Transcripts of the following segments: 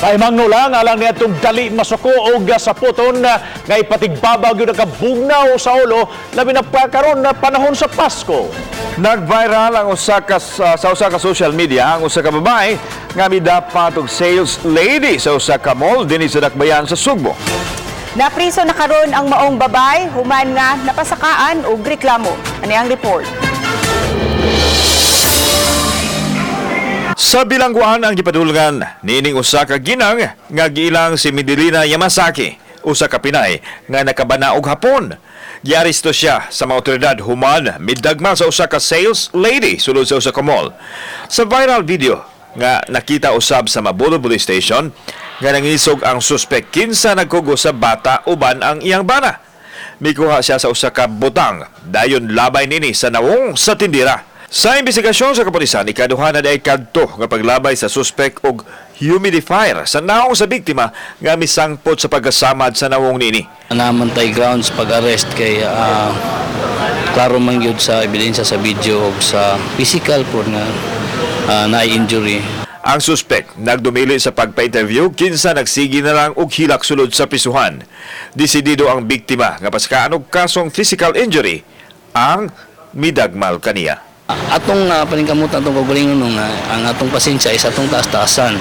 Pahimango lang alang niadtong dali masuko og saputon nga ipatigbabag gyud ang kabugnaw sa ulo, labi na pa karon na panahon sa Pasko. Nag-viral ang usa ka sa usa ka social media ang usa ka babae nga midapat og sales lady sa usa ka mall dinhi sa Dakbayan sa Sugbo. Napriso na karon ang maong babay human nga napasakaan og reklamo. Ani ang report. Sa bilangguan ang gipadulngan niining usa ka ginang nga giilang si Medellina Yamasaki, usa ka Pinay nga nakabana og Hapon. Giaresto siya sa mga otoridad human midagma sa usa ka sales lady sulod sa usa ka mall. Sa viral video nga nakita usab sa Mabolo Police Station nga nangisog ang suspek kinsa nagkugo sa bata uban ang iyang bana. Mikuha siya sa usa ka butang dayon labay nini sa nawong sa tindira. Sa investigasyon sa kapulisan, ikaduha na diay kadto nga paglabay sa suspek og humidifier sa nawong sa biktima nga misangpot sa pagkasamad sa nawong nini. Naman tay grounds pag-arrest kay klaro man gyud sa ebidensya sa video ug sa physical po nga naay injury. Ang suspek nagdumili sa pagpa-interview kinsa nagsigi na lang og hilak sulod sa prisuhan. Desidido ang biktima nga pasakaan og kasong physical injury ang midagmal kaniya. Atong paningkamutan atong kaugalingon nga ang atong pasensya is atong taas-taasan.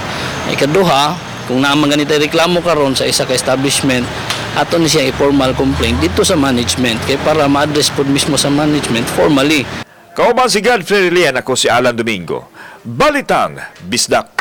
Ikaduha, kung naa man ganito reklamo karon sa isa ka establishment, ato ni siya i-formal complaint dito sa management kay para ma-address pod mismo sa management formally. Kauban si Godfrey Relian, ako si Alan Domingo. Balitang Bisdak.